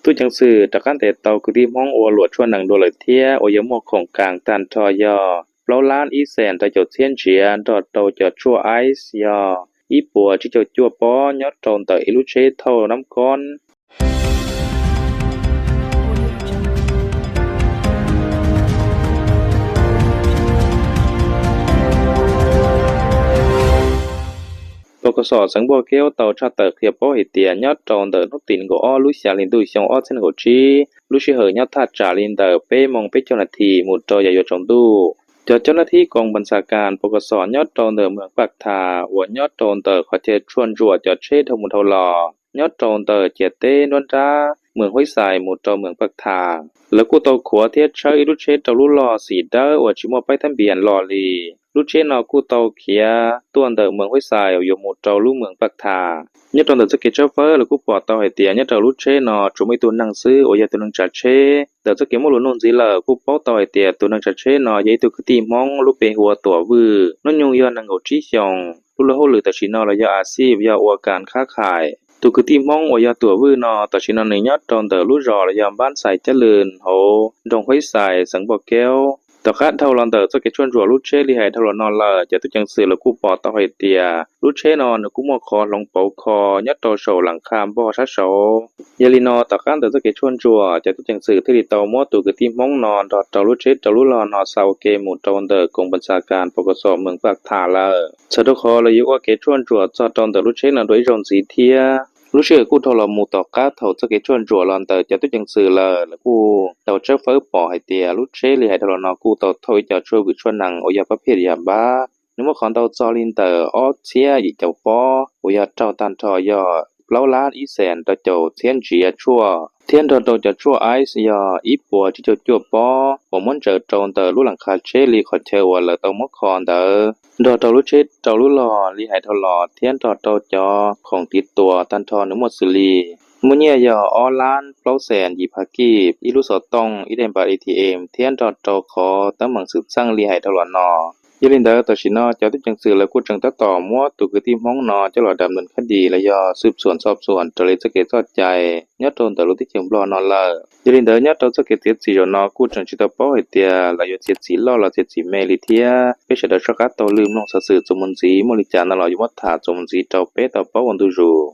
Tub ceev xwm rov qab ntes tau kwv tij Hmoob ua luam tshuaj nees dua lawm thiab uas yog muaj khoom kas tag nrho yog plaub lab ib xees rau caum txhiab ntsiav nrog rau cov tshuaj ice yog ib puas tsib caug cuaj pob nyob rau ntawm ib lub tsheb thauj nab koob. Pos kos xom xeev Npauj Keub tau tshaj tawm qhia paub hais tias nyob rau ntawm hnub tim nees nkaum ob lub xya hli ntuj xyoo ob txhiab nees nkaum tsib, lub sij hawm nyob thaj tsam li ntawm peb moos peb caug nas this mus rau yam yuav tsaus ntuj, cov cov nab thib koom npas xas kas pos kos xom nyob rau ntawm mees Paj Thas uas nyob rau ntawm qhov chaw tshuaj ntsuam cov tsheb dhau mus dhau los nyob rau ntawm ciam teb nruab nrab mees Huab Xais mus rau mees Paj Thas, lawv kuj tau khuav thiab tshawb ib lub tsheb rau lub log xim dawb uas tsis muaj paib thab npias los li. Lub tsheb no kuj tau khiav tuaj ntawm mees Huab Xais uas yuav mus rau lub mees Paj Thas. Nyob rau ntawm txoj kev tshawb fawb lawv kuj pom tau hais tias nyob rau lub tsheb no tsuas muaj ib tug neeg xwb uas yog tus neeg tsav tsheb. Ntawm txoj kev muaj lus nug ntxiv lawm kuj paub tau hais tias tus neeg tsav tsheb no yog ib tug kwv tij Hmoob lub npe hu ua Tuam Vwj, hnub nyoog yog nees nkaum tsib xyoos. Lub luag hauj lwm tam sim no los yog a xij yog ua kas khab khais. Tus kwv tij Hmoob uas yog Tuam Vwj no tam sim no nws nyob rau ntawm lub zos los yog Npab Xais Cab Lwm hauv nroog Huab Xais xeev Npauj Keub. Tom qab dhau los ntawm txoj kev tshuaj ntsuam lub tsheb li hais dhau los no lawm, cov tub ceev xwm lawv kuj pom tau hais tias lub tsheb no nws kuj muaj qhov hloov pauv kho nyob rau saum las khas npog sab saud. Yog li no tom qab ntawm txoj kev tshuaj ntsuam cov tub ceev xwm thiaj li tau muab tus kwv tij Hmoob no nrog rau lub tsheb rau lub log no xa ua ke mus rau ntawm koom npas xas kas pos kos xom mees Paj Thas lawm. Txawm rau qhov lawv yuav ua kev tshuaj ntsuam txog rau ntawm lub tsheb no dua ib zaug ntxiv thiab. Lub sij hawm kuj dhau los mus tom qab thaum txoj kev tshuaj ntsuam los ntawm cov tub ceev xwm lawm, lawv kuj tau tshawb fawb pom hais tias lub tsheb li hais dhau los no kuj tau thauj ib co tshuaj vwm tshuaj nees uas yog pab phiaj yam npab, nws muaj qhov ntau txog li ntawm ob txhiab yim caum pob uas yog raug tag nrho yog plaub lab ib xees rau caum txhiab ntsiav tshuaj thiab nrog rau cov tshuaj ice yog ib puas tsib caug cuaj pob uas muab ntsaws rau ntawm lub las khas tsheb li qhov chaw uas lawv tau muab kho ntawd, nrog rau lub tsheb rau lub log li hais dhau los thiab nrog rau cov khoom tiv tuas tag nrho nws muaj xws li muaj nyiaj yog ob lab plaub xees yim phav kij, ib lub xov tooj, ib daim npav A T M thiab nrog rau qhov teeb meem xwm txheej li hais dhau los no. Yog li ntawd tam sim no cov tub ceev xwm lawv kuj tseem tab tom muab tus kwv tij Hmoob no coj los dam ntawm khab dis los yog xwb xuam txhoj xuam raws li txoj kev txoj cai nyob rau ntawm lub teb chaws Nplog no lawm. Yog li ntawd nyob rau txoj kev txiav txim zaum no kuj tseem tsis tau paub hais tias lawv yuav txiav txim loj los txiav txim me li thiab. Peb sawv daws soj qab taug lwm mloog xov xwm txuas mus ntxiv muaj li cas no los yuav muab tham txuas mus ntxiv rau peb tau paub ua ntu zus.